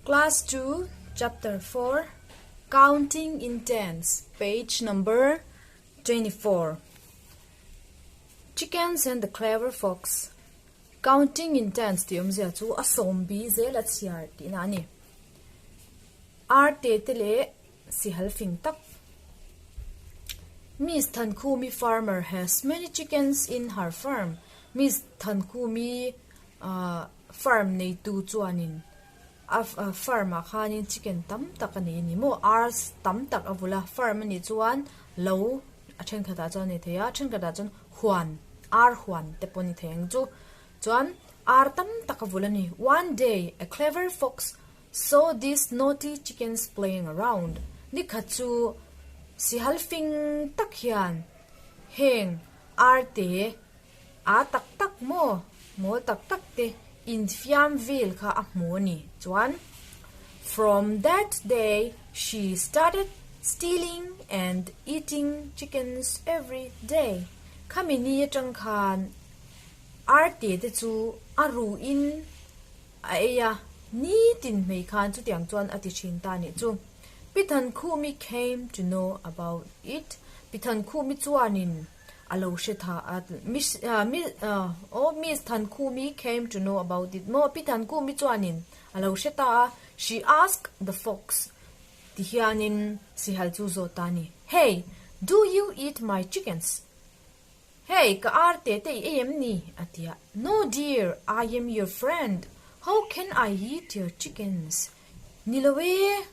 Class 2, Chapter 4, Counting in Tens, page number 24. Chickens and the Clever Fox. Counting in tens tih awmzia chu a sawm bi zel a chhiar tihna a ni. Ar te te leh sihal fing tak. Miss Thankhumi farmer has many chickens in her farm. Miss Thankhumi farm neitu chuanin a farm ah khanin chicken tam tak a nei a ni maw ar tam tak a vul a farm a nih chuan lo a thenkhat ah chuan a ni thei a thenkhat ah chuan huan ar huan te pawh a ni thei ang chu chuan ar tam tak a vul a ni one day a clever fox saw these naughty chickens playing around nikhat chu sihal fing tak hian heng ar te A tak tak maw? Mawl tak tak te infiam vel kha a hmu a ni. Chuan, From that day she started stealing and eating chickens every day. Khami ni atang khan arte te chu a ruhin a ei a, nitin hmei khan chutiang chuan a ti thin ta nih chu. Pi Thankhumi came to know about it. Pi Thankhumi chuanin a lo hre tha a miss aw miss Thankhumi came to know about it maw pi Thankhumi chuanin a lo hre ta a she asked the fox ti hianin sihal chu zawt ta a ni hey do you eat my chickens hey ka ar te te i ei em ni a ti a no dear I am your friend how can I eat your chickens ni lo e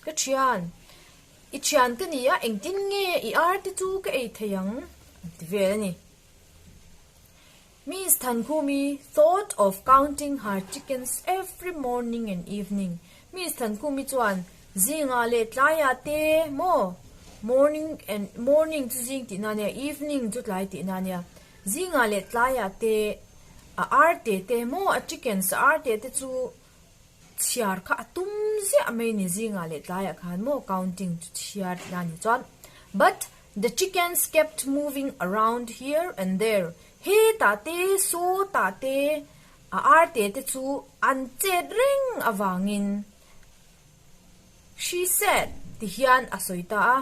Ka thian, I thian ka ni a, engtin nge i ar te chu ka ei thei ang? An ti vel a ni. Miss Thankhumi thought of counting her chickens every morning and evening. Miss Thankhumi chuan zingah leh tlaiah te maw, morning and morning chu zing tihna ania, evening chu tlai tihna ania, zingah leh tlaiah te a ar te te maw, a chickens a ar te te chu Chhiar kha a tum ziah mai ni zingah leh tlaiah khan maw counting chu chhiar tihna a ni chuan but the chickens kept moving around here and there hetah te sawtah te a ar te te chu an chet reng avangin she said ti hian a sawi ta a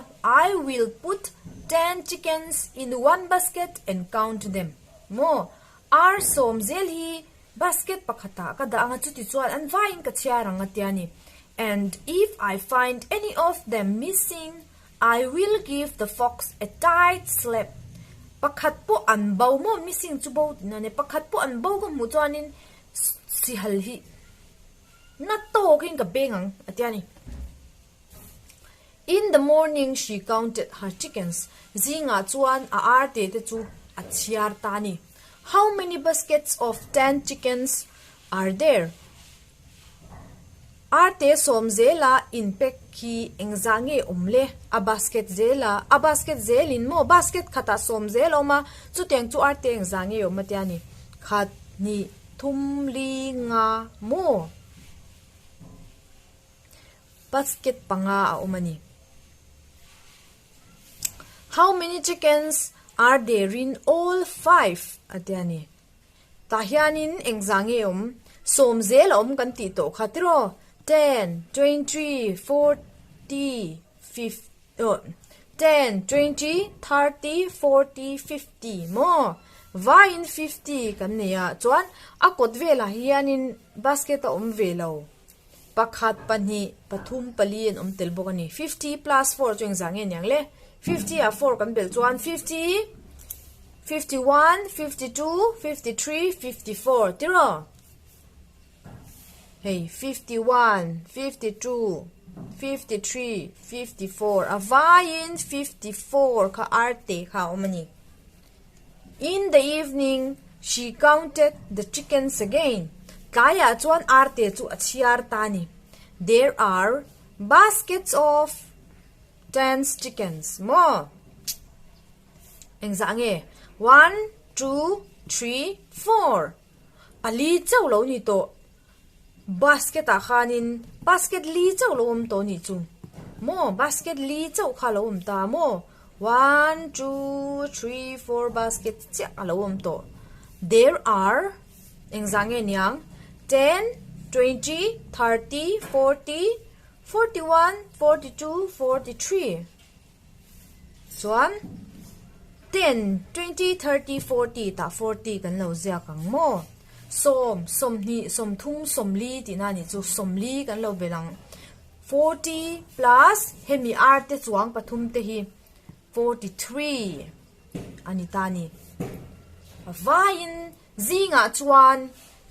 I will put ten chickens in one basket and count them maw ar sawm zel hi Basket pakhatah ka dah anga chuti chuan an vaiin ka chhiar ang a tia ni. And if I find any of them missing, I will give the fox a tight slap. Pakhat pawh an bo maw missing chu bo tihna ania, pakhat pawh an bo ka hmuh chuanin sihal hi na tawkin ka beng ang a tia ni. In the morning she counted her chickens, zingah chuan a ar te te chu a chhiar ta a ni. How many baskets of ten chickens are there? Ar te sawm zela inpek hi engzah nge awm le? A basket zela, a basket zelin maw basket khatah sawm zel a awm a, chutiang chu ar te engzah nge awm a tia ni. Khat, hnih, thum, li, nga maw? Basket panga a awm a ni. How many chickens are there in all five? a ti a ni. Tah hianin engzah nge awm? Sawm zel a awm kan tih tawh kha tiraw? Ten, twenty, forty, fif oh ten, twenty, thirty, forty, fifty maw? Vaiin fifty kan nei a, chuan a kawt velah hianin basket a awm ve lo. Pakhat, pahnih, pathum, pali an awm tel bawk a ni. Fifty plus four chu engzah nge niang le? Fifty ah four kan belh chuan fifty, fifty one, fifty two, fifty three, fifty four tiraw? Hei fifty one, fifty two, fifty three, fifty four a vaiin fifty four kha ar te kha a awm a ni. In the evening, she counted the chickens again. Tlaiah chuan arte chu a chhiar ta a ni. There are baskets of ten chickens. Maw? Engzah nge? One, two, three, four. Pali chauh lo ni tawh. Basket ah khanin basket li chauh lo awm tawh nih chu maw basket li chauh kha lo awm ta maw one two three four basket chiah a lo awm tawh there are engzah nge niang ten. 20, 30, 40, 41, 42, 43. Chuan 10, 20, 30, 40 tah 40 kan lo ziak ang maw? Sawm, 20, 30, 40 tihna nih chu 40 kan lo belh ang. 40 plus hemi ar te chuang pathum te hi 43 a ni ta a ni. Vaiin zingah chuan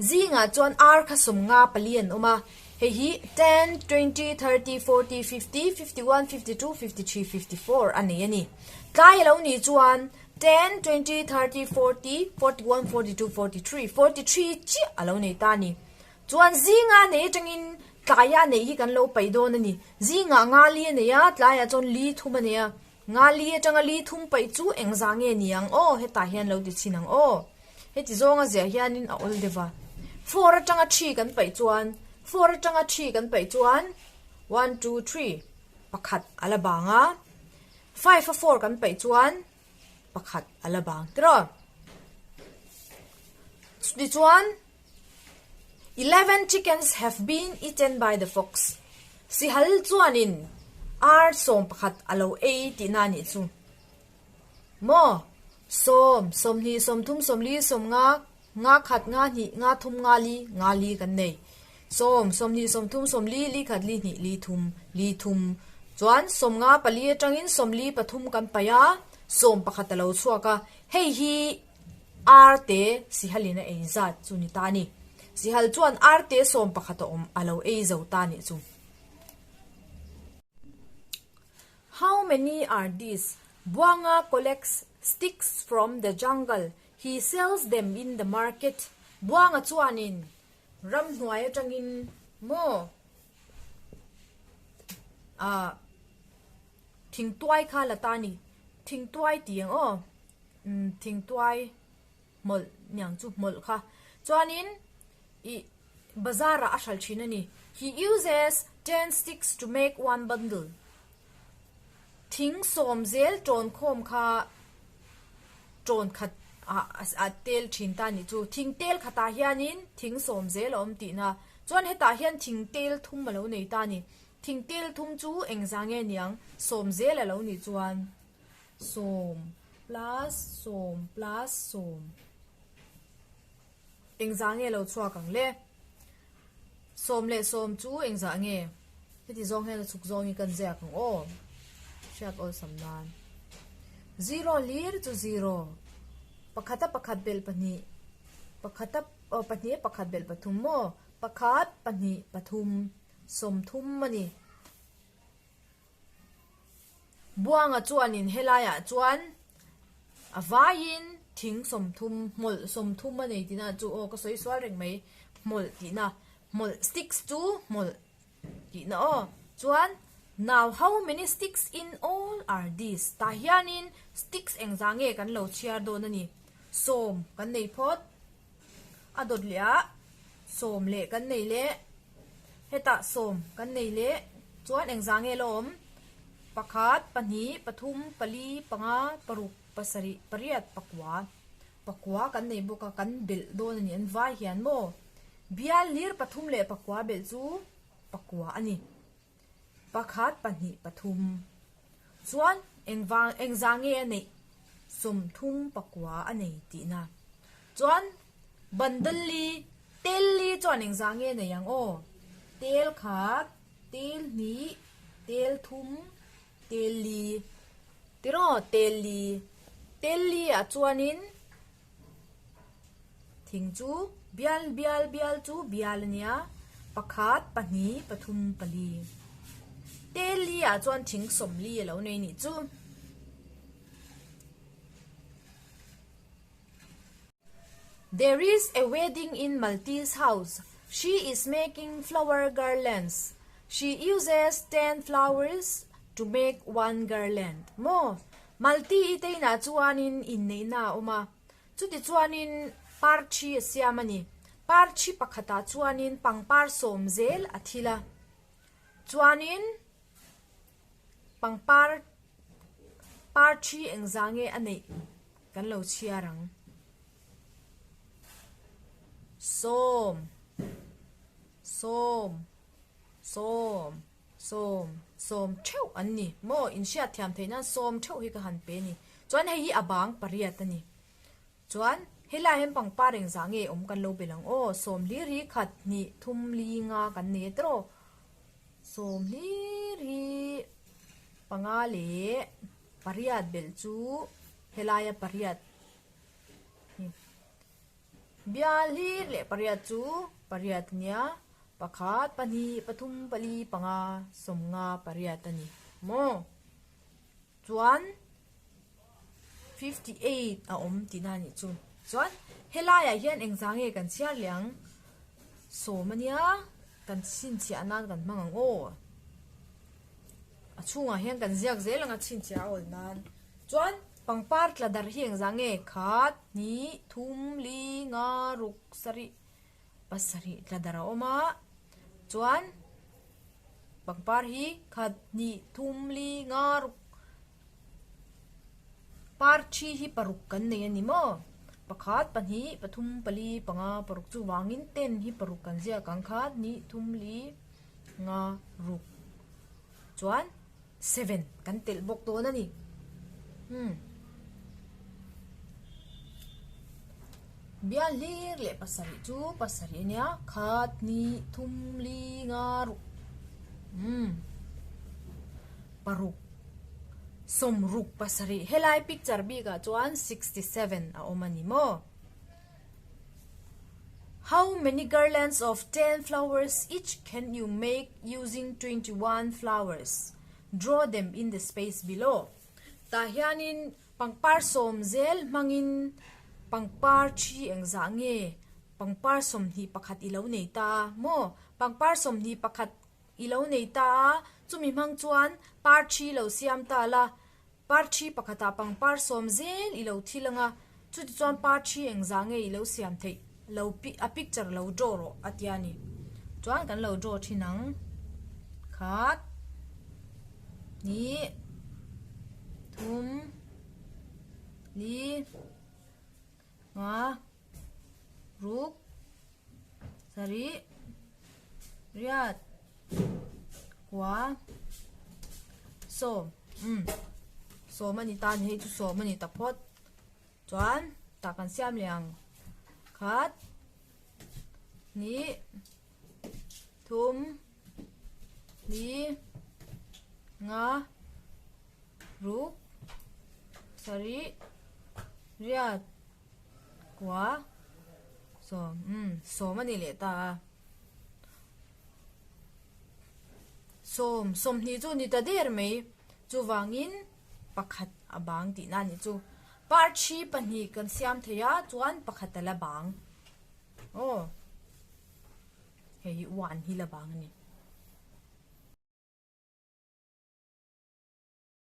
zingah chuan ar kha 50 pali an awm a, hei hi 10, 20, 30, 40, 50, 51, 52, 53, 54 a nei a ni. Tlai a lo nih chuan 10, 20, 30, 40, 41, 42, 43, 43 chiah a lo nei ta a ni. Chuan zinga nei atangin tlaia neih hi kan lo paih dawn a ni. Zingah nga li a nei a, tlaiah chuan li thum a nei a. Nga li atanga li thum paih chu engzah nge ni ang aw? Hetah hian lo ti chhin ang aw. Heti zawnga ziah hianin a awl deuh a. Four atanga three kan paih chuan, four atanga three kan paih chuan one, two, three, pakhat a la bang a. Five a four kan paih chuan pakhat a la bang tiraw. Chutichuan. 11 chickens have been eaten by the fox. Sihal chuanin ar 11 a lo ei tihna a nih chu. Maw? Sawm, 20, 30, 40, 50, nga khat, nga hnih, nga thum, nga li, nga li kan nei. Sawm, 20, 30, 40, li khat, li hnih, li thum, li thum. Chuan 50 pali atangin 43 kan paih a, 11 a lo chhuak a. Hei hi Arte Sihalin a ei zat chu ni ta a ni. Sihal chuan arte 11 a awm a lo ei zo ta nih chu. How many are these? Buanga collects sticks from the jungle. He sells them in the market. Buanga chuanin ramhnuai atangin maw ah thingtuai kha la ta a ni. Thingtuai tih ang aw. Umm thingtuai hmawlh niang chu hmawlh kha chuanin ih bazar ah a hral thin a ni he uses 10 sticks to make one bundle thing sawm zel tawn khawm kha tawn khat ah a tel thin ta nih chu thing tel khatah hianin thing sawm zel a awm tihna chuan hetah hian thing tel thum a lo nei ta a ni thing tel thum chu engzah nge niang sawm zel a lo nih chuan. 10 plus 10 plus 10 Engzah nge lo chhuak ang le? 10 leh 10 chu engzah nge? Heti zawng hian a chhuk zawng hi kan ziak ang aw. Hriat awlsam nan. Zero hlir chu zero. Pakhata pakhat belh pahnih. Pakhata aw pahnih a pakhat belh pathum maw? Pakhat pahnih pathum 30 a ni. Buanga chuanin helaiah chuan a vaiin thing 30 hmawlh 30 a nei tihna chu aw ka sawi sual reng mai hmawlh tihna hmawlh sticks chu hmawlh tihna aw chuan now how many sticks in all are these tah hianin sticks engzah nge kan lo chhiar dawn a ni sawm kan nei phawt a dawt leh ah sawm leh kan nei leh. Hetah 10 kan nei leh chuan engzah nge la awm? Pakhat, pahnih, pathum, pali, panga, paruk, pasarih, pariat, pakua. Pakua kan nei bawk a, kan belh dawn a ni an vai hian maw? Bial lir pathum leh pakua belh chu pakua a ni. Pakhat, pahnih, pathum. Chuan engvang engzah nge a neih? 30 pakua a nei tihna. Chuan bundle li tel li chuan engzah nge nei ang aw? Tel khat, tel hnih, tel thum, tel li. Tiraw tel li. Tel li ah chuanin thing chu bial bial bial chu bial a nia pakhat pahnih pathum pali. Tel li ah chuan thing 40 a lo nei nih chu. There is a wedding in Malti's house. She is making flower garlands. She uses 10 flowers to make one garland. Maw? Malti i te inah chuanin inneihna a awm a. Chuti chuanin par thi a siam a ni. Par thi pakhatah chuanin pangpar 10 zel a thil a. Chuanin Pangpar par thi engzah nge a neih kan lo chhiar ang. 10. Sawm, sawm, sawm, sawm theuh an ni. Maw inhriat thiam theih nan sawm theuh hi ka han pe a ni. Chuan hei hi a bang pariat a ni. Chuan helaiah hian pangpar engzah nge awm kan lo bel ang aw? Sawm hlir hi khat hnih thum li nga kan nei a tiraw? Sawm hlir hi panga leh pariat belh chu helaia pariat hi bial hlir leh pariat chu pariat nia pakhat pahnih pathum pali panga sawmnga pariat a ni maw? Chuan 58 a awm tihna a nih chu. Chuan helaiah hian engzah nge kan chhiar leh ang? Sawm ania kan chhinchhiah nan kan hmang ang aw. A chhungah hian kan ziak zel ang a chhinchhiah a awl nan. Chuan pangpar tla darh hi engzah nge? Khat, hnih, thum, li, nga, ruk, sarih, pasarih tla darh a awm a. Chuan Pangpar hi khat hnih thum li nga ruk par thi hi paruk kan nei a ni maw? Pakhat pahnih pathum pali panga paruk chuvangin ten hi paruk kan ziak ang khat hnih thum li nga ruk chuan seven kan telh bawk dawn a ni. Umm. Bial hlir leh pasarih chu pasarih a nia khat hnih thum li nga ruk umm paruk sawmruk pasarih helai picture bikah chuan 67 a awm a ni maw. How many garlands of 10 flowers each can you make using 21 flowers? Draw them in the space below. Tah hianin pangpar sawm zel hmangin pangpar thi engzah nge pangpar 21 i lo nei ta a maw? Pangpar 21 i lo nei ta a, chumi hmang chuan par thi lo siam ta la, Par thi pakhatah pangpar sawm zel i lo thil anga, chuti chuan par thi engzah nge i lo siam theih lo a picture lo draw rawh a tia ni. Chuan kan lo draw thin ang. Khat, hnih, thum, li, nga, ruk, sarih, riat, kua, sawm umm sawm a ni ta a ni hei chu sawm a ni ta phawt chuan tah kan siam leh ang khat hnih thum li nga ruk sarih riat kua sawm umm sawm a ni leh ta a. Sawm, 20 chu ni ta der mai. Chuvangin pakhat a bang tihna a nih chu. Par thi pahnih kan siam thei a, chuan pakhat a la bang. Aw, hei hi one hi la bang a ni.